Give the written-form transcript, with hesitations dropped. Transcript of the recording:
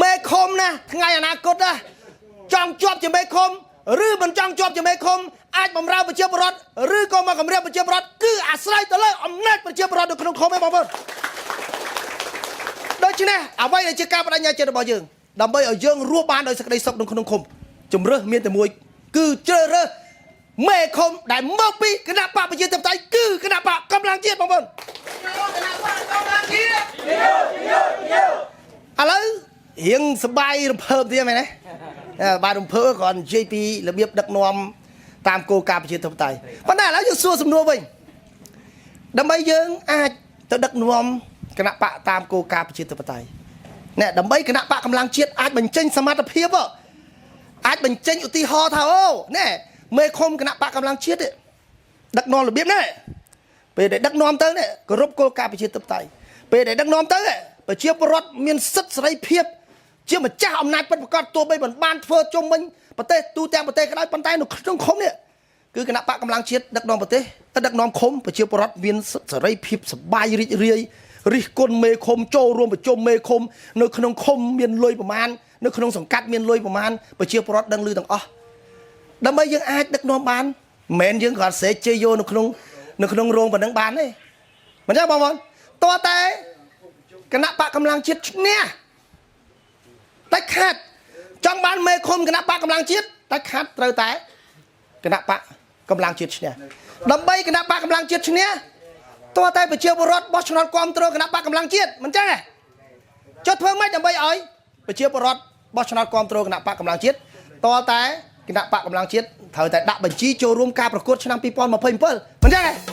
មេឃុំណាថ្ងៃអនាគតណាចង់ជាប់ជាមេឃុំឬមិនចង់ជាប់ជាមេឃុំអាចបំរើប្រជាពលរដ្ឋឬក៏មកគម្រាមប្រជាពលរដ្ឋគឺអាស្រ័យទៅលើអំណាចប្រជាពលរដ្ឋនៅក្នុងឃុំឯងបងប្អូនដូច្នេះអ្វីដែលជាការបដិញ្ញាចិត្តរបស់យើងដើម្បីឲ្យយើងរស់បានដោយសេចក្តីសុខនៅក្នុងឃុំជំរើសមានតែមួយគឺជ្រើសរើសមេឃុំដែលមកពីគណៈបកប្រជាធិបតេយ្យគឺគណៈបកកម្លាំងជាតិបងប្អូន ឥឡូវរៀងសបាយរំភើបទៀតមែនទេបាទរំភើបគ្រាន់និយាយពីរបៀបដឹកនាំតាមគោលការណ៍ប្រជាធិបតេយ្យប៉ុន្តែឥឡូវយើងសួរសំណួរវិញដើម្បីយើងអាចទៅដឹកនាំគណៈបកតាមគោលការណ៍ប្រជាធិបតេយ្យណែដើម្បីគណៈបកកម្លាំងជាតិអាចបញ្ចេញសមត្ថភាពហ៎អាចបញ្ចេញឧទាហរណ៍ថាអូណែមេឃុំគណៈបកកម្លាំងជាតិនេះដឹកនាំរបៀបនេះពេលដែលដឹកនាំទៅនេះគោរពគោលការណ៍ប្រជាធិបតេយ្យពេលដែលដឹកនាំទៅនេះប្រជាពលរដ្ឋមានសិទ្ធិសេរីភាព ជាម្ចាស់អំណាចពិតប្រាកដទោះបីមិនបានធ្វើជុំវិញប្រទេសទូទាំងប្រទេសក៏ដោយប៉ុន្តែនៅក្នុងឃុំនេះគឺគណៈបកកម្លាំងជាតិដឹកនាំប្រទេសទៅដឹកនាំឃុំប្រជាពលរដ្ឋមានសិទ្ធិសេរីភាពសប្បាយរីករាយរិះគន់មេឃុំចូលរួមប្រជុំមេឃុំនៅក្នុងឃុំមានលុយប្រមាណនៅក្នុងសង្កាត់មានលុយប្រមាណប្រជាពលរដ្ឋដឹងឮទាំងអស់ដើម្បីយើងអាចដឹកនាំបានមិនមែនយើងគ្រាន់ស្រែកជ័យយោនៅក្នុងនៅក្នុងរោងប៉ុណ្ណឹងបានទេមិនចឹងបងប្អូនតើតែគណៈបកកម្លាំងជាតិឈ្នះ តែខាត់ចង់បានមេឃុំគណៈបកកម្លាំងជាតិតែខាត់ត្រូវតែគណៈបកកម្លាំងជាតិឈ្នះដើម្បីគណៈបកកម្លាំងជាតិឈ្នះតើតែប្រជាពលរដ្ឋបោះឆ្នោតគ្រប់គ្រងគណៈបកកម្លាំងជាតិមិនចឹងទេចុះធ្វើម៉េចដើម្បីឲ្យប្រជាពលរដ្ឋបោះឆ្នោតគ្រប់គ្រងគណៈបកកម្លាំងជាតិតើតែគណៈបកកម្លាំងជាតិត្រូវតែដាក់បញ្ជីចូលរួមការប្រកួតឆ្នាំ2027មិនចឹងទេ